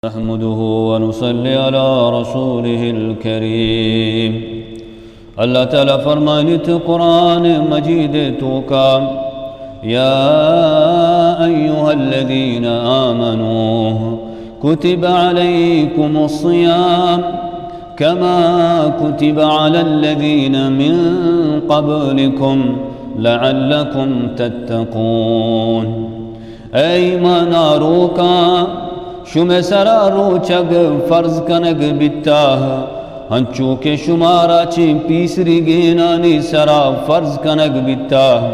نحمده ونصلي على رسوله الكريم. اللہ تعالی فرمائنیت قرآن مجید توکا، يا أيها الذين آمنوا كتب عليكم الصيام كما كتب على الذين من قبلكم لعلكم تتقون. اے ایمان آروکاں، شمئے سرا روچگ فرض کنگ بیتا، انچو کہ شمارا چہ پیسریگینانی سرا فرض کنگ بیتا،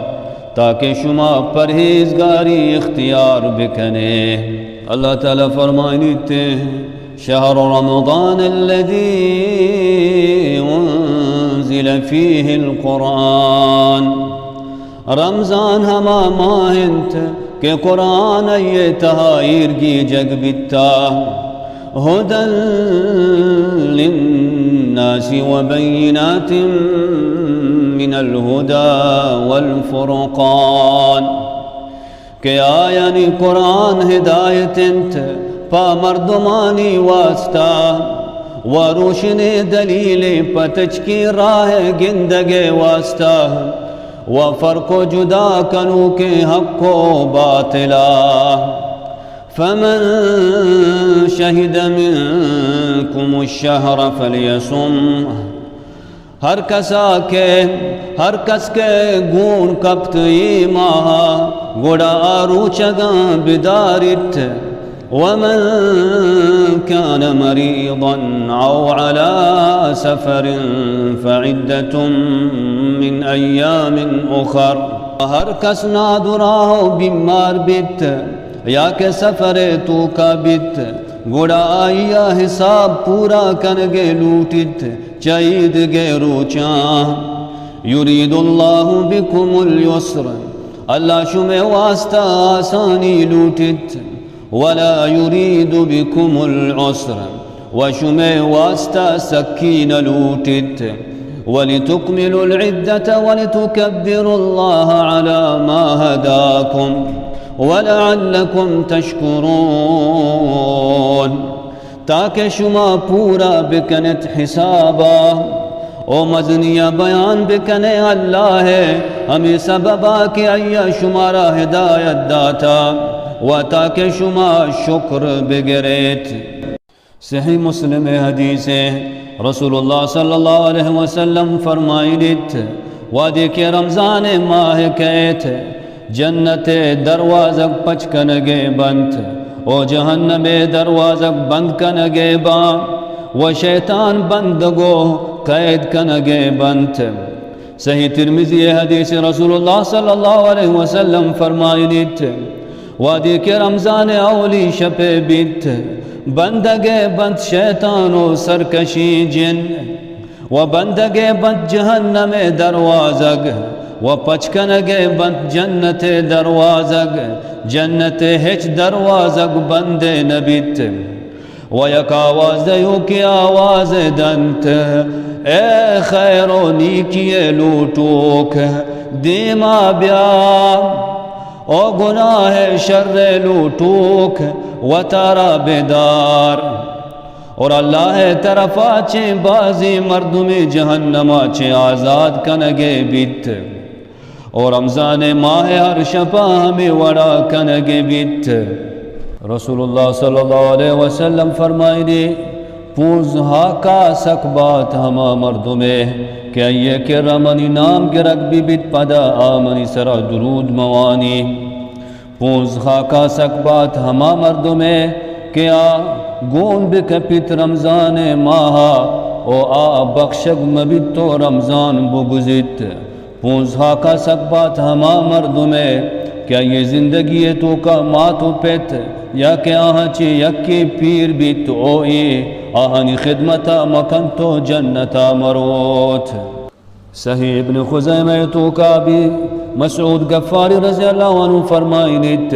تاکہ شما پرہیزگاری اختیار بکنے۔ اللہ تعالی فرمائنیت، شهر رمضان الذي أنزل فيه القرآن. رمضان ہما ماہ انت کہ قرآن آئی تہا ایرگیجگ بیتا۔ هدى للناس وبينات من الهدى والفرقان. کہ آیانی قرآن ہدایت انت پہ مردمانی واسطہ، و روشنیں دلیلیں پہ تچکیں راہ گندگے واسطہ، و فرق و جدا کنوکیں حق و باطلا۔ فمن شهد منكم الشهر فليصمه۔ ہر کسا کہ، ہر کس کہ گون کپت اے ماہا، گڑا آ روچگاں بداریت۔ ومن كان مريضا أو على سفر فعدة من أيام أخر۔ ہر کس نادراہ و بیمار بیت، یا کہ سفر توکا بیت، گڑا آئی حساب پورا کنگے لوٹیت چہ ایدگے روچاں۔ يريد الله بكم اليسر، اللہ شمئے واسطہ آسانی لوٹیت۔ ولا يريد بكم العسر، و شمئے واسطہ سکی نہ لوٹیت۔ ولتكملوا العدة ولتكبروا الله على ما هداكم ولعلكم تشكرون۔ تاکہ شما پورا بکنت حسابا، و مزنیا بیان بکنے اللہ ءِ ہمے سببا کہ آئی شمارا ہدایت داتا، و تاکہ شما شکر بگریت۔ صحیح مسلم حدیث ہے، رسول اللہ صلی اللہ علیہ وسلم فرمائنیت، وہدے کہ رمضان ماہ کئیت، جنت دروازگ پچ کنگے بنت، و جہنم دروازگ بند کنگے باں، و شیطان بندگو قید کنگے بنت۔ صحیح ترمذی حدیث، رسول اللہ صلی اللہ علیہ وسلم فرمائنیت، وہدے کہ رمضان اولی شپے بیت، بندگے بنت شیطان و سرکشی جن، و بندگے بنت جہنم دروازگ، و پچ کنگے بنت جنت دروازگ، جنت ہچ دروازگ بندے نبیت۔ و یک آواز دیوکے آواز دنت، اے خیر و نیکی لوٹوک، دیما بیا، او گناہ شر لوٹوک، وتارا بدار۔ اور اللہ طرفا چہ بازیں مردمے جہنما چہ آزاد کنگے بیت۔ اور رمضان ماہ ہر شپا ہمے وڑا کنگے بیت۔ رسول اللہ صلی اللہ علیہ وسلم فرمائنی، پونز ہاکا سک بات ہما مردمے کہ آئی کرا منی نام گرگ بہ بیت، پدا آ منی سرا درود موانی۔ پونز خاکا سک بات ہما مردمے کہ آ گون بکپیت رمضان ماہا، و آ بخشگ مبیت و رمضان بگزیت۔ پونز خاکا سک بات ہما مردمے کہ آئی زندگی توکا مات و پت یا کہ آہاں چہ یکے پیر بیت، او اے آہانی خدمتا مکنت و جنتا مروت۔ صحیح ابن خزیمہ توکا ابی مسعود غفاری رضی اللہ عنہ فرمائنیت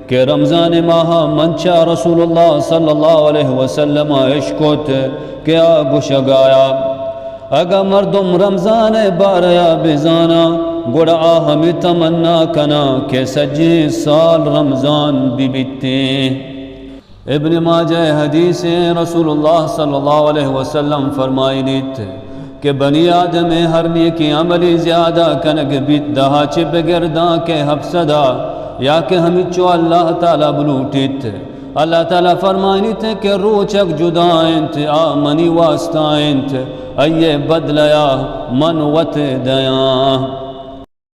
کہ رمضان ماہا من چہ رسول اللہ صلی اللہ علیہ وسلم اشکت کہ آ گشگایا، اگاں مردم رمضان باریا بزانا، گڑا آ ہمے تمنا کنا کہ سجیں سال رمضان ببیتیں۔ ابن ماجہ حدیث، رسول اللہ صلی اللہ علیہ وسلم فرمائنیت کہ بنی آدم ہر نیکی عملی زیادہ کنگ بیت، دہا چہ بگر داں کہ ہپسدا، یا کہ ہمچو اللہ تعالی بلوٹیت۔ اللہ تعالی فرمائنیت کہ روچک جدا انت، آ منی واسطہ انت، ایے بدلیا من وت دیاں۔